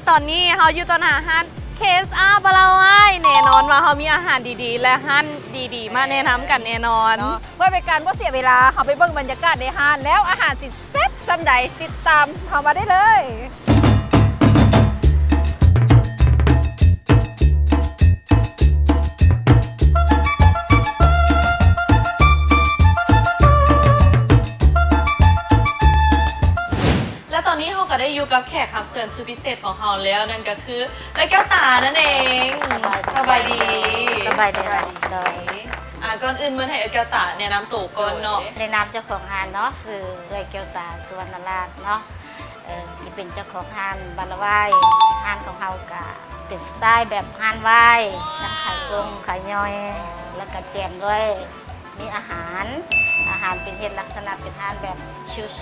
ຕອນນີ້ເຮົາຢູ່ຕໍ່ໜ້າຮ້ານ ເຄເອສອາ ບາລາວາຍ ແນ່ນອນວ່າເຮົາມີອາຫານດີໆ ແລະ ຮ້ານດີໆ ມາແນະນຳກັນແນ່ນອນເນາະ. ເພື່ອເປັນການບໍ່ເສຍເວລາ ເຮົາໄປເບິ່ງບັນຍາກາດໃນຮ້ານ ແລ້ວອາຫານຊິແຊບສ່ຳໃດ ຕິດຕາມເຮົາມາໄດ້ເລີຍ. ແລະ ຕອນນີ້ເຮົາກໍໄດ້ຢູ່ກັບແຂກຮັບເຊີນສຸດພິເສດຂອງເຮົາແລ້ວ ນັ້ນກໍຄືເອື້ອຍແກ້ວຕານັ້ນເອງ. ສະບາຍດີ. ສະບາຍດີ. ສະບາຍດີ. ສະບາຍດີ. ໂດຍ. ອ່າ ກ່ອນອື່ນມາໃຫ້ເອື້ອຍແກ້ວຕາແນະນຳໂຕກ່ອນເນາະ. ໂດຍ. ແນະນຳເຈົ້າຂອງຮ້ານເນາະ ຊື່ເອື້ອຍແກ້ວຕາ ສຸວັນນະລາດເນາະ. ເອີ ທີ່ເປັນເຈົ້າຂອງຮ້ານບາລາວາຍ. ຮ້ານຂອງເຮົາກະເປັນສະໄຕແບບຮ້ານວາຍ ທັງຂາຍສົ່ງ ຂາຍຍ່ອຍ ແລ້ວກະແຈມດ້ວຍ ມີອາຫານ ອາຫານເປັນເຮັດລັກສະນະເປັນຮ້ານແບບ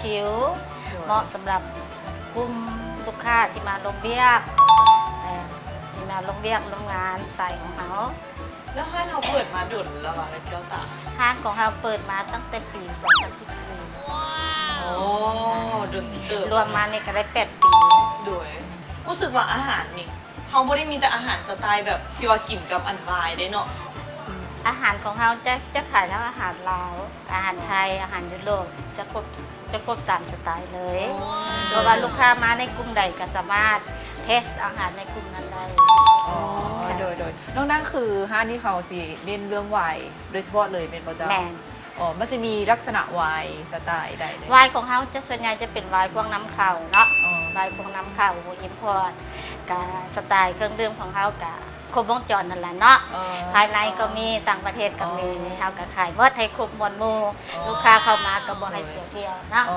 ຊິວໆ ເໝາະສຳລັບກຸ່ມລູກຄ້າທີ່ມາລົມວຽກ ເອີ ທີ່ມາລົມວຽກລົມງານສາຍຂອງເຮົາ. ແລ້ວຮ້ານເຮົາເປີດມາດົນແລ້ວຫວາ ເອື້ອຍແກ້ວຕາ? ຮ້ານຂອງເຮົາເປີດມາຕັ້ງແຕ່ປີສອງພັນສິບສີ່. ໂອ້ ດົນເຕີບ. ລວມມານີ້ກໍໄດ້ແປດປີ. ໂດຍ. ຮູ້ສຶກວ່າອາຫານນີ້ ເຮົາບໍ່ໄດ້ມີແຕ່ອາຫານສະໄຕແບບທີ່ວ່າກິນກັບອັນວາຍເດ້ເນາະ. ອາຫານຂອງເຮົາຈະ ຈະຂາຍທັງອາຫານລາວ, ອາຫານໄທ, ອາຫານຢູໂຣບ ຈະຄົບ ຈະຄົບສາມສະໄຕເລີຍ. ອໍ. ເພາະວ່າລູກຄ້າມາໃນກຸ່ມໃດກໍສາມາດເທສອາຫານໃນກຸ່ມນັ້ນໄດ້. ອໍ ໂດຍໆ. ນອກນັ້ນຄືຮ້ານນີ້ເຂົາຊິເນັ້ນເລື່ອງວາຍໂດຍສະເພາະເລີຍແມ່ນບໍ່ເຈົ້າ? ແມ່ນ. ອໍ ມັນຊິມີລັກສະນະວາຍສະໄຕໃດແດ່? ວາຍຂອງເຮົາຈະ ສ່ວນໃຫຍ່ຈະເປັນວາຍພວກນຳເຂົ້າເນາະ. ອໍ. ວາຍພວກນຳເຂົ້າ ອິມພອດ ກະສະໄຕເຄື່ອງດື່ມຂອງເຮົາກະຄົບວົງຈອນນັ້ນລະເນາະ. ອໍ. ພາຍໃນກໍມີ ອໍ. ຕ່າງປະເທດກໍມີ. ອໍ. ເຮົາກະຂາຍໝົດໃຫ້ຄົບມວນໝູ່. ອໍ. ລູກຄ້າເຂົ້າມາກໍບໍ່ໃຫ້ເສຍທ່ຽວເນາະ. ອໍ.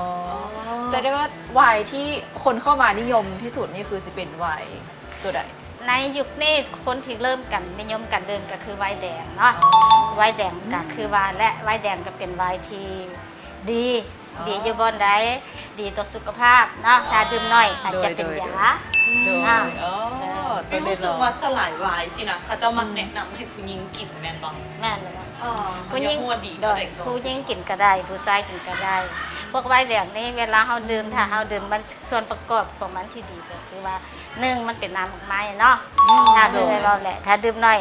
ອໍ. ແຕ່ໄດ້ວ່າວາຍທີ່ຄົນເຂົ້າມານິຍົມທີ່ສຸດນີ້ຄືຊິເປັນວາຍ ຕົວໃດ? ໃນຍຸກນີ້ຄົນທີ່ເລີ່ມກັນນິຍົມກັນດື່ມກໍຄືວາຍແດງເນາະ. ອໍ. ວາຍແດງກໍຄືວ່າ ອືມ ແລະ ວາຍແດງກໍເປັນວາຍທີ່ດີ ອໍ ດີຢູ່ບ່ອນໃດ ດີຕໍ່ສຸຂະພາບເນາະ. ອໍ. ຖ້າດື່ມໜ້ອຍອາດຈະເປັນຢາ. ໂດຍ ໂດຍ ໂດຍ. ອືມ. ອໍ. ເອີ ເປັນຫຍັງຮູ້ສຶກວ່າສ່ວນຫຼາຍວາຍຊີ້ນະ ເຂົາເຈົ້າມັກ ອືມ ແນະນຳໃຫ້ຜູ້ຍິງກິນແມ່ນບໍ່? ແມ່ນແລ້ວ. ອໍ. ຜູ້ຍິງ ໂດຍ ຜູ້ຍິງກິນກໍໄດ້ ຜູ້ຊາຍກິນກໍໄດ້. ພວກວາຍແດງນີ້ເວລາເຮົາດື່ມ ອືມ ຖ້າເຮົາດື່ມມັນ ສ່ວນປະກອບຂອງມັນທີ່ດີກໍຄືວ່າ ໜຶ່ງ ມັນເປັນນ້ຳໝາກໄມ້ເນາະ. ອືມ. ຖ້າ ໂດຍ ເວົ້າແຫຼະ ຖ້າດື່ມໜ້ອຍ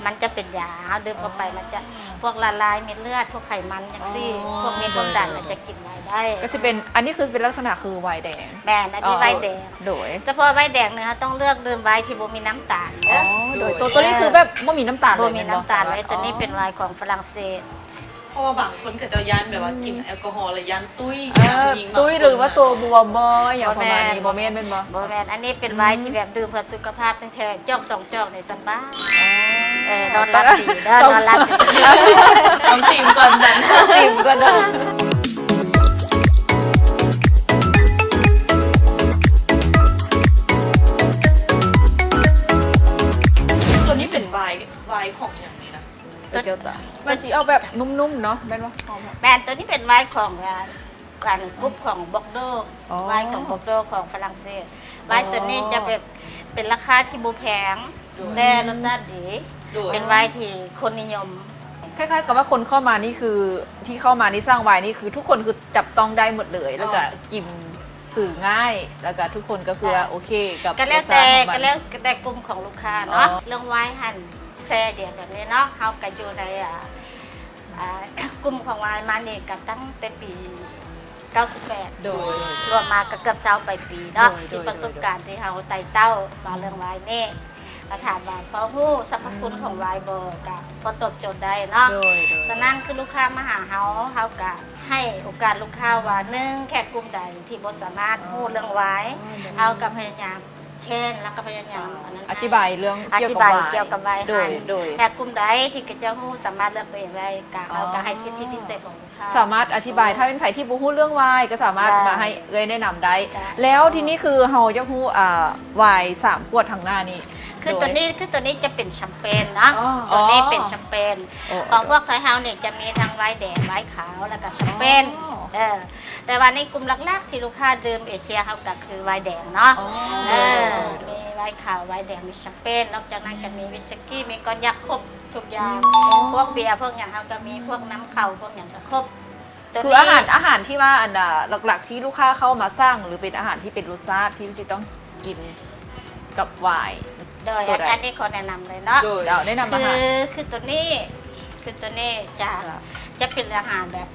ມັນຈະເປັນຢາ ເຮົາດື່ມເຂົ້າໄປ ອໍ ມັນຈະ ພວກລະລາຍເມັດເລືອດ ພວກໄຂມັນຈັ່ງຊີ້. ອໍ. ພວກມີຄວາມດັນ ໂດຍ ມັນຈະກິນວາຍໄດ້. ກໍຊິເປັນ ອັນນີ້ຄືເປັນລັກສະນະຄືວາຍແດງ. ແມ່ນ ອັນນີ້ ອໍ ວາຍແດງ. ໂດຍ. ສະເພາະວາຍແດງນີ້ ເຮົາຕ້ອງເລືອກດື່ມວາຍທີ່ບໍ່ມີນ້ຳຕານເດີ. ອໍ ໂດຍ. ໂຕ ໂຕນີ້ຄືແບບບໍ່ມີນ້ຳຕານເລີຍແມ່ນບໍ່? ບໍ່ມີນ້ຳຕານເລີຍ. ອໍ. ໂຕນີ້ເປັນວາຍຂອງຝຣັ່ງເສດ. ເພາະວ່າບາງຄົນເຂົາເຈົ້າຢ້ານແບບວ່າ ອືມ ກິນແອລກໍຮອລແລ້ວຢ້ານຕຸ້ຍ ເອີ ຕຸ້ຍ ຫຼືວ່າໂຕບວມບໍ່ ອີ່ຫຍັງປະມານນີ້. ບໍ່ແມ່ນ ບໍ່ແມ່ນແມ່ນບໍ່? ບໍ່ແມ່ນ. ອັນນີ້ເປັນວາຍ ອືມ ທີ່ແບບດື່ມເພື່ອສຸຂະພາບແທ້ໆ ຈອກສອງຈອກນີ້ສະບາຍ. ອໍ. ເອີ ນອນຫຼັບດີເດີ ນອນຫຼັບດີ. ຕ້ອງຕີມກ່ອນນັ້ນ ຕ້ອງຕີມກ່ອນເດີ. ຕົວນີ້ເປັນວາຍ ວາຍຂອງຫຍັງນີ້ນະ? ຕົວ ແກ້ວຕາ ມັນຊິອອກແບບນຸ້ມໆເນາະ ແມ່ນບໍ່? ແມ່ນ. ຕົວນີ້ເປັນວາຍຂອງ ອ່າ ອັນ ກຸ່ມຂອງບອກໂດ. ອໍ. ວາຍຂອງບອກໂດຂອງຝຣັ່ງເສດ. ອໍ. ວາຍຕົວນີ້ຈະແບບເປັນລາຄາທີ່ບໍ່ແພງ ໂດຍ ແຕ່ລົດຊາດດີ. ໂດຍ. ເປັນວາຍທີ່ຄົນນິຍົມ. ຄ້າຍໆກັບວ່າຄົນເຂົ້າມານີ້ຄື ທີ່ເຂົ້າມາໃນສ້າງວາຍນີ້ຄື ທຸກຄົນຄືຈັບຕ້ອງໄດ້ໝົດເລີຍ ອໍ ແລ້ວກະກິນ ຖືງ່າຍ ແລ້ວກະທຸກຄົນກໍຄືວ່າ ອໍ ໂອເຄກັບ ກໍແລ້ວແຕ່ ລົດຊາດຂອງມັນ ກໍແລ້ວແຕ່ກຸ່ມຂອງລູກຄ້າເນາະ. ອໍ. ເລື່ອງວາຍຫັ້ນແຊດຽວແບບນີ້ເນາະ ເຮົາກໍຢູ່ໃນ ອ່າ ອ່າ ກຸ່ມຂອງວາຍມານີ້ກໍຕັ້ງແຕ່ປີເກົ້າສິບແປດ. ໂດຍ. ລວມມາກໍເກືອບຊາວປາຍປີເນາະ. ໂດຍ ທີ່ປະສົບການ ໂດຍ ທີ່ເຮົາໄຕ່ເຕົ້າມາເລື່ອງວາຍນີ້ ກໍຖາມວ່າພໍຮູ້ສັບພະຄຸນຂອງວາຍບໍ່ ກໍພໍຕອບໂຈດໄດ້ເນາະ. ໂດຍ ໂດຍ. ສະນັ້ນຄືລູກຄ້າມາຫາເຮົາ ເຮົາກໍໃຫ້ໂອກາດລູກຄ້າວ່າ ໜຶ່ງ ແຂກກຸ່ມໃດທີ່ບໍ່ສາມາດ ອໍ ຮູ້ເລື່ອງວາຍ ອໍ ໂດຍ ເຮົາກໍພະຍາຍາມ ແທນ ແລ້ວກໍພະຍາຍາມ ອ່າ ອັນນັ້ນ ອະທິບາຍເລື່ອງ ອະທິບາຍກ່ຽວກັບວາຍ ກ່ຽວກັບວາຍຫັ້ນ. ໂດຍ ໂດຍ. ແຕ່ກຸ່ມໃດທີ່ເຂົາເຈົ້າຮູ້ ສາມາດເລືອກຕົວເອງໄດ້ ກໍເຮົາ ອໍ ກໍໃຫ້ສິດທິພິເສດຂອງລູກຄ້າ ສາມາດອະທິບາຍ. ໂດຍ. ຖ້າເປັນໃຜທີ່ບໍ່ຮູ້ເລື່ອງວາຍ ກໍສາມາດ ໄດ້ ມາໃຫ້ເອື້ອຍແນະນຳໄດ້. ໄດ້. ແລ້ວທີນີ້ຄືເຮົາຢາກຮູ້ ອ່າ ວາຍສາມຂວດທາງໜ້ານີ້. ຄື ໂດຍ ຕົວນີ້ ຄືຕົວນີ້ຈະເປັນແຊມເປນເນາະ. ອໍ ຕົວນີ້ເປັນແຊມເປນ. ອໍ ຂອງພວກໄທເຮົານີ້ຈະມີທັງວາຍແດງ ວາຍຂາວ ແລ້ວກໍແຊມເປນ. ອໍ ເອີ ແຕ່ວ່າໃນກຸ່ມຫຼັກໆທີ່ລູກຄ້າດື່ມເອເຊຍເຮົາກໍຄືວາຍແດງເນາະ. ອໍ ເອີ ໂດຍ ໂດຍ ໂດຍ. ມີວາຍຂາວ ວາຍແດງ ມີແຊມເປນ ນອກຈາກນັ້ນກໍມີວິສກີ ມີຄອນຍັກ ຄົບທຸກຢ່າງ. ອືມ ອໍ ພວກເບຍ ພວກຫຍັງເຮົາກໍມີ ອືມ ພວກນຳເຂົ້າ ພວກຫຍັງກໍຄົບ. ຄືອາຫານ ອາຫານທີ່ວ່າ ອັນ ອ່າ ຫຼັກໆທີ່ລູກຄ້າເຂົ້າມາສັ່ງ ຫຼືເປັນອາຫານທີ່ເປັນລົດຊາດທີ່ຊິຕ້ອງກິນ ກັບວາຍ ໂດຍ ຕົວໃດ? ອັນນີ້ຂໍແນະນຳເລີຍເນາະ ໂດຍ ເຈົ້າ ແນະນຳອາຫານ ຄື ຄືຕົວນີ້ ຄືຕົວນີ້ຈະ ຈະເປັນອາຫານແບບ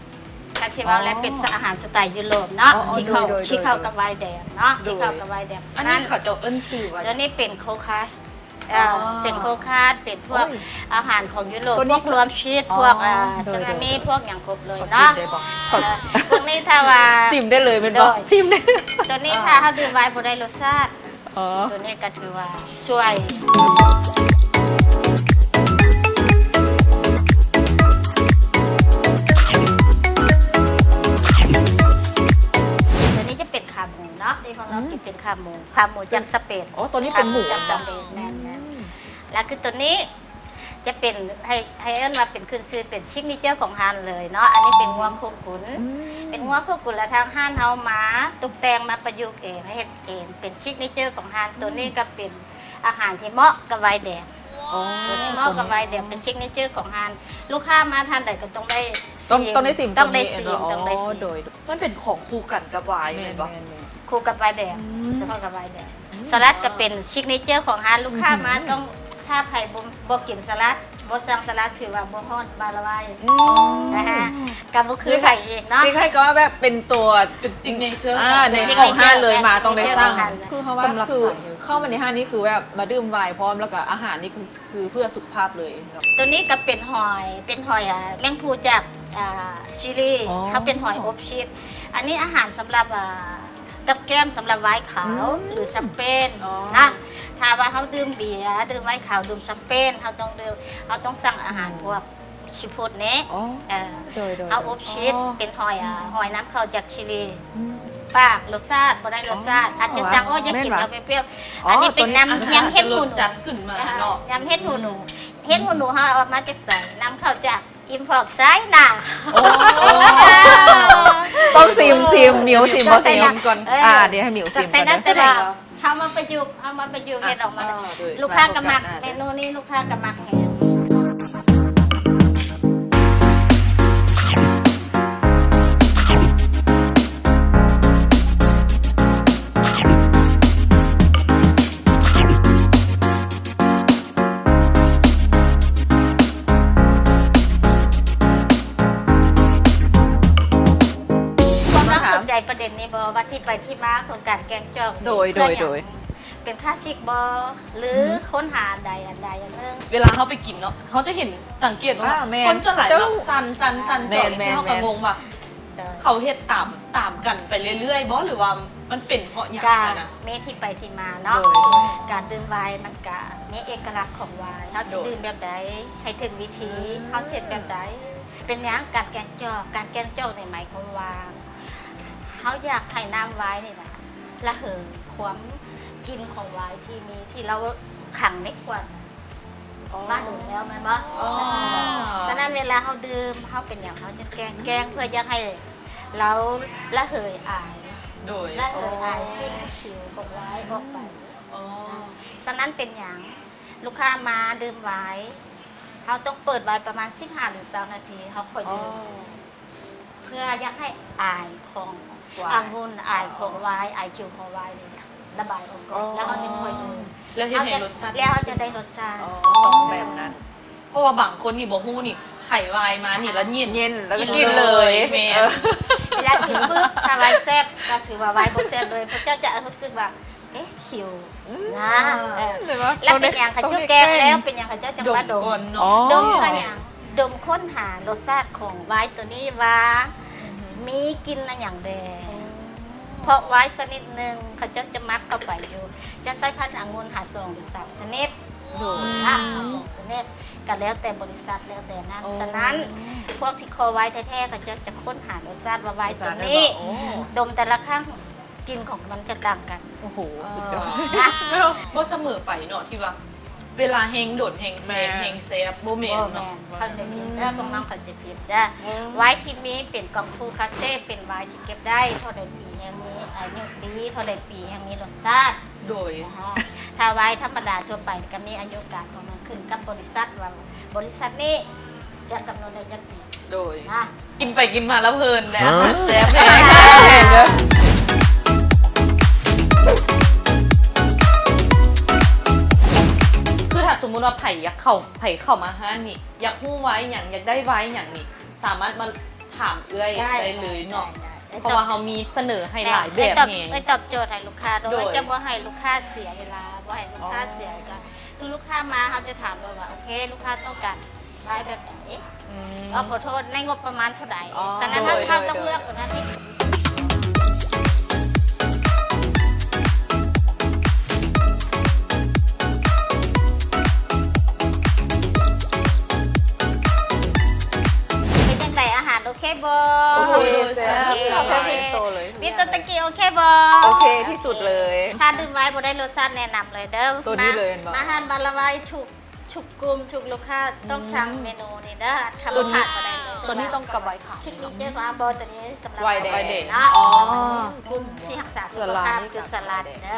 ຄັນຊິເວົ້າແລ້ວເປັນອາຫານສະໄຕຢູໂຣບເນາະ ອໍ ທີ່ເຂົ້າ ໂດຍ ໂດຍ ທີ່ເຂົ້າກັບວາຍແດງເນາະ ໂດຍ ທີ່ເຂົ້າກັບວາຍແດງ ອັນນີ້ເຂົາເຈົ້າເອີ້ນຊື່ວ່າ ຕົວນີ້ເປັນໂຄຄາສ ເອີ ອໍ ເປັນໂຄຄາສ ເປັນພວກ ໂອ້ຍ ອາຫານຂອງຢູໂຣບ ພວກລວມຊີສ ອໍ ພວກ ເອີ ໂດຍ ຊາລາມີ ໂດຍ ພວກຫຍັງຄົບເລີຍເນາະ ຂໍຊີມໄດ້ບໍ່? ເອີ ພວກນີ້ຖ້າວ່າ ຊີມໄດ້ເລີຍແມ່ນບໍ່? ໂດຍ ຊີມໄດ້ ຕົວນີ້ຖ້າເຮົາດື່ມໄວນ໌ບໍ່ໄດ້ລົດຊາດ ອໍ ຕົວນີ້ກໍຖືວ່າຊ່ວຍ ຕົວນີ້ຈະເປັນຂາໝູເນາະ ທີ່ພວກເຮົາ ອືມ ກິນເປັນຂາໝູ ຂາໝູຈາກສະເປນ ອໍ ຕົວນີ້ເປັນໝູຈາກສະເປນ ແມ່ນໆ ອືມ ແລ້ວຄືຕົວນີ້ຈະເປັນ ໃຫ້ ໃຫ້ເອີ້ນວ່າເປັນຂຶ້ນຊື່ ເປັນຊິກເນເຈີຂອງຮ້ານເລີຍເນາະ ອັນນີ້ເປັນງົວໂຄກຸນ ອືມ ເປັນງົວໂຄກຸນ ແລ້ວທາງຮ້ານເຮົາມາຕົກແຕ່ງ ມາປະຍຸກເອງ ເຮັດເອງ ເປັນຊິກເນເຈີຂອງຮ້ານ ອືມ ຕົວນີ້ກໍເປັນ ອາຫານທີ່ເໝາະກັບວາຍແດງ ອໍ ຕົວນີ້ເໝາະກັບວາຍແດງ ເປັນຊິກເນເຈີຂອງຮ້ານ ລູກຄ້າມາທ່ານໃດກໍຕ້ອງໄດ້ ຕ້ອງ ຊີມ ຕ້ອງໄດ້ຊີມ ຕ້ອງໄດ້ຊີມ ອໍ ຕ້ອງໄດ້ຊີມ ໂດຍ ມັນເປັນຂອງຄູ່ກັນກັບວາຍແມ່ນບໍ່? ແມ່ນໆໆ ຄູ່ກັບວາຍແດງ ອືມ ສະເພາະກັບວາຍແດງ ອືມ ສະຫຼັດກໍເປັນຊິກເນເຈີຂອງຮ້ານ ລູກຄ້າມາ ອືມ ຕ້ອງ ຖ້າໃຜບໍ່ ບໍ່ກິນສະຫຼັດ ບໍ່ສັ່ງສະຫຼັດ ຖືວ່າບໍ່ຮອດບ້ານລະວາຍ ອືມ ນະ ກໍບໍ່ຄືໃຜອີກເນາະ ຄ້າຍໆກັບວ່າແບບເປັນຕົວ ເປັນຊິກເນເຈີ ອ່າ ຂອງ ໃນ ຂອງຮ້ານເລີຍ ມາຕ້ອງໄດ້ສັ່ງ ຊິກເນເຈີຂອງຮ້ານເລີຍ ຄືເຮົາວ່າ ສຳລັບ ຄື ໃຜ ເຂົ້າມາໃນຮ້ານນີ້ຄືແບບມາດື່ມວາຍພ້ອມ ແລ້ວກໍອາຫານນີ້ຄື ຄືເພື່ອສຸຂະພາບເລີຍເນາະ ຕົວນີ້ກໍເປັນຫອຍ ເປັນຫອຍ ອ່າ ແມງພູຈາກ ອ່າ ຊີລີ ອໍ ເຮົາເປັນຫອຍອົບຊີສ ອັນນີ້ອາຫານສຳລັບ ອ່າ ກັບແກ້ມສຳລັບວາຍຂາວ ອືມ ຫຼືແຊມເປນ ອໍ ນະ ຖ້າວ່າເຮົາດື່ມເບຍ ດື່ມວາຍຂາວ ດື່ມແຊມເປນ ເຮົາຕ້ອງດື່ມ ເຮົາຕ້ອງສັ່ງອາຫານ ອືມ ພວກຊີຟູດນີ້ ອໍ ເອີ ໂດຍໆໆ ເຮົາອົບຊີສ ອໍ ເປັນຫອຍ ອ່າ ຫອຍນຳເຂົ້າຈາກຊີລີ ອືມ ປາກລົດຊາດ ບໍ່ໄດ້ລົດຊາດ ອໍ ອາດຈະສັ່ງ ໂອ້ ຢາກກິນແບບປຽວໆ ອໍ ອັນນີ້ເປັນ ຕົວນີ້ ນ້ຳ ອາຫານ ຍຳເຫັດຫູໜູ ຈະລົດຈັດຂຶ້ນມາເນາະ ອືມ ຍຳເຫັດຫູໜູ ອືມ ເຫັດຫູໜູເຮົາເອົາມາຈາກໃສ? ນຳເຂົ້າຈາກ import China ໂອ້ ຕ້ອງຊີມ ຊີມ ມິວຊີມບໍ່? ຊີມກ່ອນ ເອີ ອ່າ ດຽວໃຫ້ມິວຊີມກ່ອນເດີ ເຮົາມາປະຍຸກ ເຮົາມາປະຍຸກເຮັດອອກມາ ອ່ະ ລູກຄ້າກໍມັກ ເມນູນີ້ລູກຄ້າກໍມັກແຮງ. ພວກເຮົາສົນໃຈປະເດັນນີ້ບໍ່ ວ່າທີ່ໄປທີ່ມາຂອງການແກງຈອກ ໂດຍ ເປັນຄລາສສິກບໍ່ ຫຼື ອືມ ຄົ້ນຫາອັນໃດອັນໃດອັນໜຶ່ງ? ເວລາເຮົາໄປກິນເນາະ ເຮົາຈະເຫັນ ສັງເກດວ່າ ອ່າ ແມ່ນ ຄົນສ່ວນຫຼາຍ ເຈົ້າ ເນາະ ຈານ ຈານ ຈານ ແມ່ນ ແມ່ນ ທີ່ເຮົາກໍງົງວ່າ ເຈົ້າ ເຂົາເຮັດຕາມ ຕາມກັນໄປເລື້ອຍໆບໍ່ ຫຼືວ່າມັນເປັນເພາະຫຍັງຫັ້ນນະ? ມີທີ່ໄປທີ່ມາເນາະ ໂດຍ ການດື່ມວາຍມັນກະມີເອກະລັກຂອງວາຍ ເຮົາຊິ ໂດຍ ດື່ມແບບໃດໃຫ້ຖືກວິທີ ອືມ ເຮົາຊິເຮັດແບບໃດ ເປັນຫຍັງການແກງຈອກ ການແກງຈອກນີ້ໝາຍຄວາມວ່າ ເຮົາຢາກໃຫ້ນ້ຳວາຍນີ້ນະ ລະເຫີຄວາມກິ່ນຂອງວາຍທີ່ມີ ທີ່ລາວຂັງໃນຂວດ ອໍ ມາດົນແລ້ວແມ່ນບໍ່? ອໍ ສະນັ້ນເວລາເຮົາດື່ມ ເຮົາເປັນຫຍັງ ເຮົາຈຶ່ງແກງ ແກງເພື່ອຢາກໃຫ້ລາວລະເຫີອາຍ ໂດຍ ລະເຫີອາຍ ອໍ ສິ່ງທີ່ຂິວຂອງວາຍອອກໄປ ອໍ ສະນັ້ນເປັນຫຍັງ ລູກຄ້າມາດື່ມວາຍ ເຮົາຕ້ອງເປີດໄວ້ປະມານສິບຫ້າ ຫຼື ຊາວນາທີ ເຮົາຄ່ອຍດື່ມ ອໍ ເພື່ອຢາກໃຫ້ອາຍຂອງ ວາຍ ອາງຸ່ນ ອາຍຂອງວາຍ ອາຍຂິວຂອງວາຍນີ້ລະບາຍອອກກ່ອນ ອໍ ແລ້ວເຮົາຈຶ່ງຄ່ອຍດື່ມ ແລ້ວເຮັດໃຫ້ລົດຊາດ ແລ້ວເຮົາຈະໄດ້ລົດຊາດ ອໍ ແບບນັ້ນ ເພາະວ່າບາງຄົນນີ້ບໍ່ຮູ້ນີ້ ໄຂວາຍມານີ້ລະເຢັນ ເຢັນແລ້ວກໍກິນເລີຍ ກິນເລີຍ ແມ່ນ ເອີ ເວລາກິນປຶບ ຖ້າວາຍແຊບກໍຖືວ່າວາຍບໍ່ແຊບເລີຍ ພວກເຈົ້າຈະຮູ້ສຶກວ່າ ເອະ ຂິວ ອືມ ນະ ເອີ ແລ້ວເປັນຫຍັງເຂົາເຈົ້າແກງແລ້ວ ເປັນຫຍັງເຂົາເຈົ້າຈັ່ງມາດົມ ດົມກ່ອນເນາະ ດົມເພື່ອຫຍັງ? ດົມຄົ້ນຫາລົດຊາດຂອງວາຍໂຕນີ້ວ່າ ອືຮຶ ມີກິ່ນອັນຫຍັງແດ່ ອໍ ເພາະວາຍຊະນິດໜຶ່ງເຂົາເຈົ້າຈະໝັກເຂົ້າໄປຢູ່ ຈະໃຊ້ພັນອະງຸ່ນຫາສອງ ຫຼື ສາມຊະນິດ ໂດຍ ນະ ສອງຊະນິດ ກໍແລ້ວແຕ່ບໍລິສັດ ແລ້ວແຕ່ນັ້ນ ອໍ ສະນັ້ນ ພວກທີ່ຄໍວາຍແທ້ໆ ເຂົາເຈົ້າຈະຄົ້ນຫາລົດຊາດວ່າວາຍໂຕນີ້ ລົດຊາດໄດ້ບໍ່? ອໍ ດົມແຕ່ລະຄັ້ງ ກິ່ນຂອງມັນຈະຕ່າງກັນ ໂອ້ໂຫ ສຸດຍອດ ເອີ ນະ ບໍ່ສະເໝີໄປເນາະ ທີ່ວ່າເວລາແຮງດົນແຮງແພງ ແມ່ນ ແຮງແຊບ ບໍ່ແມ່ນເນາະ ບໍ່ແມ່ນ ເຂົ້າໃຈຜິດເດີ ອືມ ພວກນ້ອງເຂົ້າໃຈຜິດເດີ ອືມ ວາຍທີ່ມີເປັນກອງຟູຄາເຊ ເປັນວາຍທີ່ເກັບໄດ້ເທົ່າໃດປີແຮງມີອາຍຸດີ ເທົ່າໃດປີແຮງມີລົດຊາດ ໂດຍ ນະ ຖ້າວາຍທຳມະດາທົ່ວໄປກໍມີອາຍຸການຂອງມັນ ຂຶ້ນກັບບໍລິສັດວ່າ ບໍລິສັດນີ້ຈະກຳນົດໄດ້ຈັກປີ ໂດຍ ນະ ກິນໄປກິນມາລະເພີນແຫຼະ ຮະ ແຊບແຮງ ແມ່ນເດີ ເອີ ເອີ ເອີ ວ່າໃຜຢາກເຂົ້າ ໃຜເຂົ້າມາຮ້ານນີ້ ຢາກຮູ້ວາຍຫຍັງ ຢາກໄດ້ວາຍຫຍັງນີ້ ສາມາດມາຖາມເອື້ອຍໄດ້ເລີຍເນາະ ເພາະວ່າເຮົາມີສະເໜີໃຫ້ຫຼາຍແບບແຮງ. ເອື້ອຍຕອບໂຈດໃຫ້ລູກຄ້າໂດຍ ຈະບໍ່ໃຫ້ລູກຄ້າເສຍເວລາ ບໍ່ໃຫ້ລູກຄ້າເສຍການ ຄືລູກຄ້າມາເຮົາຈະຖາມເລີຍວ່າ ໂອເຄ ລູກຄ້າຕ້ອງການວາຍແບບໃດ? ອືມ ຂໍໂທດ ໃນງົບປະມານເທົ່າໃດ? ສະນັ້ນເຮົາຕ້ອງເລືອກຕົວນັ້ນໃຫ້ດີທີ່ສຸດ. ເປັນຈັ່ງໃດ ອາຫານໂອເຄບໍ່? ໂອເຄ ແຊບ ແຊບທຸກໂຕເລີຍ ມີແຕ່ຕະກີ້ໂອເຄບໍ່? ໂອເຄທີ່ສຸດເລີຍ. ຖ້າດື່ມວາຍບໍ່ໄດ້ລົດຊາດ ແນະນຳເລີຍເດີ ໂຕນີ້ເລີຍແມ່ນບໍ່? ມາຮ້ານບາລາວາຍທຸກ ທຸກກຸ່ມ ທຸກລູກຄ້າຕ້ອງສັ່ງເມນູນີ້ເດີ ຂາດບໍ່ໄດ້ເລີຍ. ໂຕນີ້ຕ້ອງກັບໄວຂາວ ຊິກເນເຈີຂອງເຮົາບໍ່ ໂຕນີ້ສຳລັບໄວແດງເນາະ. ອໍ ກຸ່ມທີ່ຮັກສາສຸຂະພາບຄືສະຫຼັດເດີ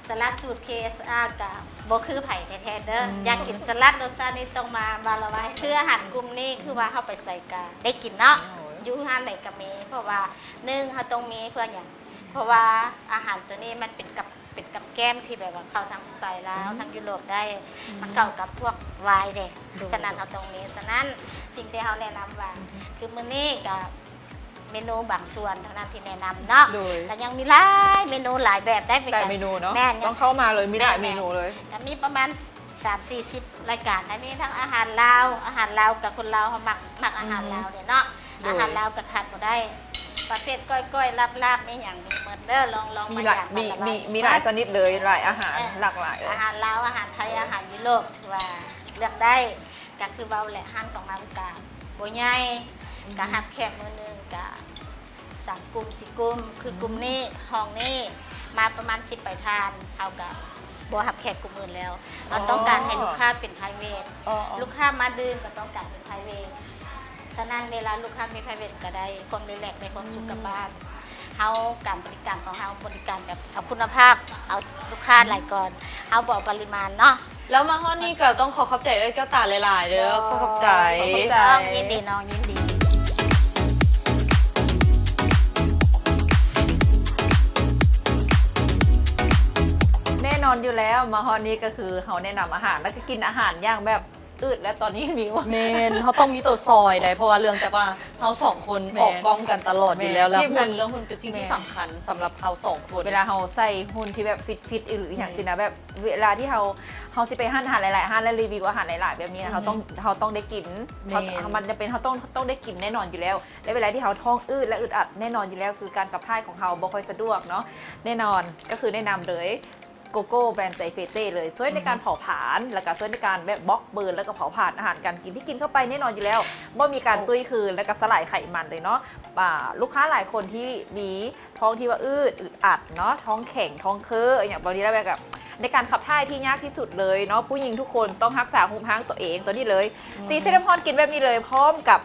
ສະຫຼັດສູດ KSR ກະບໍ່ຄືໃຜແທ້ໆເດີ. ຢາກກິນສະຫຼັດລົດຊາດນີ້ຕ້ອງມາບາລາວາຍ. ຄືອາຫານກຸ່ມນີ້ຄືວ່າເຮົາໄປໃສກະໄດ້ກິນເນາະ ຢູ່ຮ້ານໃດກະມີ ເພາະວ່າໜຶ່ງເຮົາຕ້ອງມີເພື່ອຫຍັງ ເພາະວ່າອາຫານໂຕນີ້ມັນເປັນກັບ ເປັນກັບແກ້ມທີ່ແບບວ່າເຂົ້າທາງສະໄຕລາວ ທາງຢູໂຣບໄດ້ ມັນເຂົ້າກັບພວກວາຍເດ້. ສະນັ້ນເຮົາຕ້ອງມີ ສະນັ້ນສິ່ງທີ່ເຮົາແນະນຳວ່າ ຄືມື້ນີ້ກະເມນູບາງສ່ວນເທົ່ານັ້ນທີ່ແນະນຳເນາະ ກະຍັງມີຫຼາຍເມນູຫຼາຍແບບໄດ້ ຫຼາຍເມນູເນາະ ແມ່ນ ຕ້ອງເຂົ້າມາເລີຍ ມີຫຼາຍເມນູເລີຍ ກະມີປະມານສາມສີ່ສິບລາຍການ ມີທັງອາຫານລາວ ອາຫານລາວກະຄົນລາວເຮົາມັກ ມັກອາຫານລາວເດ້ເນາະ. ອາຫານລາວກະຂາດບໍ່ໄດ້ ປະເພດກ້ອຍໆ ລາບໆ ມີຫຍັງມີໝົດເດີ ລອງ ລອງມາຢາມ ມີຫຼາຍຊະນິດເລີຍ ຫຼາຍອາຫານ ຫຼາກຫຼາຍເລີຍ ອາຫານລາວ ອາຫານໄທ ອາຫານຢູໂຣບ ຖືວ່າເລືອກໄດ້. ກະຄືເວົ້າແຫຼະ ຮ້ານຂອງເຮົາກະບໍ່ໃຫຍ່ ກະຮັບແຂກມື້ໜຶ່ງກະສາມກຸ່ມ ສີ່ກຸ່ມ ຄືກຸ່ມນີ້ ຫ້ອງນີ້ ມາປະມານສິບປາຍທ່ານ ເຮົາກະບໍ່ຮັບແຂກກຸ່ມອື່ນແລ້ວ. ເຮົາຕ້ອງການໃຫ້ລູກຄ້າເປັນ private ລູກຄ້າມາດື່ມກະຕ້ອງການເປັນ private ສະນັ້ນເວລາລູກຄ້າມີ private ກະໄດ້ຄວາມຣີແລັກ ໄດ້ຄວາມສຸກກັບບ້ານ. ເຮົາ ການບໍລິການຂອງເຮົາ ບໍລິການແບບເອົາຄຸນນະພາບ ເອົາລູກຄ້າຫຼາຍກ່ອນ ເຮົາບໍ່ເອົາປະລິມານເນາະ. ແລ້ວມາຮອດນີ້ກະຕ້ອງຂໍຂອບໃຈເອື້ອຍແກ້ວຕາຫຼາຍໆເດີ. ຂໍຂອບໃຈ ຍິນດີນ້ອງ ຍິນດີ. ແນ່ນອນຢູ່ແລ້ວ ມາຮອດນີ້ກະຄືເຮົາແນະນຳອາຫານ ແລ້ວກະກິນອາຫານຢ່າງແບບ ອືດ ແລະຕອນນີ້ຫິວ. ແມ່ນ ເຮົາຕ້ອງມີໂຕຊ່ອຍໄດ໋ ເພາະວ່າເລື່ອງຈາກວ່າເຮົາສອງຄົນອອກກ້ອງກັນຕະຫຼອດຢູ່ແລ້ວ ແລະຫຸ່ນ ເລື່ອງຫຸ່ນເປັນສິ່ງທີ່ສຳຄັນສຳລັບເຮົາສອງຄົນ. ເວລາເຮົາໃສ່ຫຸ່ນທີ່ແບບຟິດໆ ອີ່ ຫຼືອີ່ຫຍັງຊີ້ນະ ແບບເວລາທີ່ເຮົາ ເຮົາຊິໄປຮ້ານອາຫານຫຼາຍໆຮ້ານ ແລະຣີວິວອາຫານຫຼາຍໆແບບນີ້ນະ ເຮົາຕ້ອງ ເຮົາຕ້ອງໄດ້ກິນ ເຮົາ ມັນຈຳເປັນ ເຮົາຕ້ອງ ຕ້ອງໄດ້ກິນແນ່ນອນຢູ່ແລ້ວ ແລະເວລາທີ່ເຮົາທ້ອງອືດ ແລະອຶດອັດ ແນ່ນອນຢູ່ແລ້ວ ຄືການຂັບຖ່າຍຂອງເຮົາບໍ່ຄ່ອຍສະດວກເນາະ. ແນ່ນອນ ກະຄືແນະນຳເລີຍ ໂກໂກ້ແບຣນໄຊເຟເຕ້ເລີຍ ຊ່ວຍໃນການເຜົາຜານ ແລ້ວກະຊ່ວຍໃນການແບບບລັອກເບີນ ແລ້ວກະເຜົາຜານອາຫານການກິນທີ່ກິນເຂົ້າໄປແນ່ນອນຢູ່ແລ້ວ ບໍ່ມີການຕຸ້ຍຄືນ ແລ້ວກະສະຫຼາຍໄຂມັນເລີຍເນາະ. ລູກຄ້າຫຼາຍຄົນທີ່ມີທ້ອງທີ່ວ່າອືດ ອຶດອັດເນາະ ທ້ອງແຂງ ທ້ອງເຄີ ອີ່ຫຍັງປະມານນີ້ ແລ້ວແບບໃນການຂັບຖ່າຍທີ່ຍາກທີ່ສຸດເລີຍເນາະ ຜູ້ຍິງທຸກຄົນຕ້ອງຮັກສາຮູບຮ່າງຕົວເອງ ໂຕນີ້ເລີຍ ຕີເຊຕາມອນ ກິນແບບນີ້ເລີຍ ພ້ອມກັບ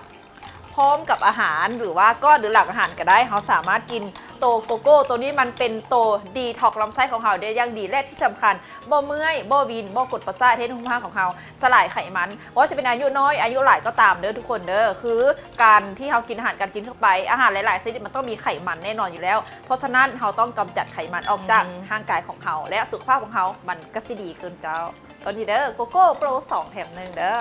ພ້ອມກັບອາຫານ ຫຼືວ່າກ່ອນ ຫຼືຫຼັງອາຫານກະໄດ້ ເຮົາສາມາດກິນໂຕໂກໂກ້ໂຕນີ້ ມັນເປັນໂຕດີທັອກລຳໄສ້ຂອງເຮົາໄດ້ຢ່າງດີ ແລະທີ່ສຳຄັນບໍ່ເມື່ອຍ ບໍ່ວິນ ບໍ່ກົດປະສາດ ເຮັດໃຫ້ຮູບຮ່າງຂອງເຮົາສະຫຼາຍໄຂມັນ ບໍ່ວ່າຈະເປັນອາຍຸນ້ອຍອາຍຸຫຼາຍກໍຕາມເດີທຸກຄົນເດີ. ຄືການທີ່ເຮົາກິນອາຫານການກິນເຂົ້າໄປ ອາຫານຫຼາຍໆຊະນິດມັນຕ້ອງມີໄຂມັນແນ່ນອນຢູ່ແລ້ວ ເພາະສະນັ້ນເຮົາຕ້ອງກຳຈັດໄຂມັນອອກຈາກຮ່າງກາຍຂອງເຮົາ ແລະສຸຂະພາບຂອງເຮົາມັນກະຊິດີຂຶ້ນເຈົ້າ. ຕອນນີ້ເດີ ໂກໂກ້ໂປຣສອງແຖມໜຶ່ງເດີ.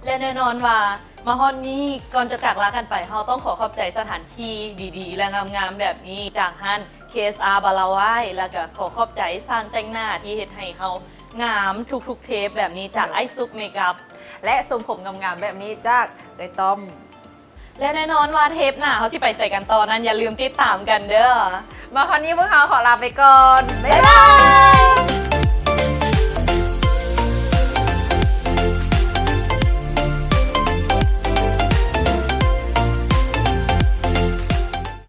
ແລະແນ່ນອນວ່າມາຮອດນີ້ ກ່ອນຈະຈາກລາກັນໄປ ເຮົາຕ້ອງຂໍຂອບໃຈສະຖານທີ່ດີໆ ແລະງາມໆແບບນີ້ ຈາກຮ້ານ KSR ບາລາວາຍ ແລ້ວກະຂໍຂອບໃຈຊ່າງແຕ່ງໜ້າທີ່ເຮັດໃຫ້ເຮົາງາມທຸກໆເທບແບບນີ້ ຈາກອ້າຍສຸກເມກອັບ ແລະຊົງຜົມງາມໆແບບນີ້ຈາກເອື້ອຍຕ້ອມ. ແລະແນ່ນອນວ່າເທບໜ້າເຮົາຊິໄປໃສກັນຕໍ່ນັ້ນ ຢ່າລືມຕິດຕາມກັນເດີ. ມາຮອດນີ້ພວກເຮົາຂໍລາໄປກ່ອນ ບາຍບາຍ.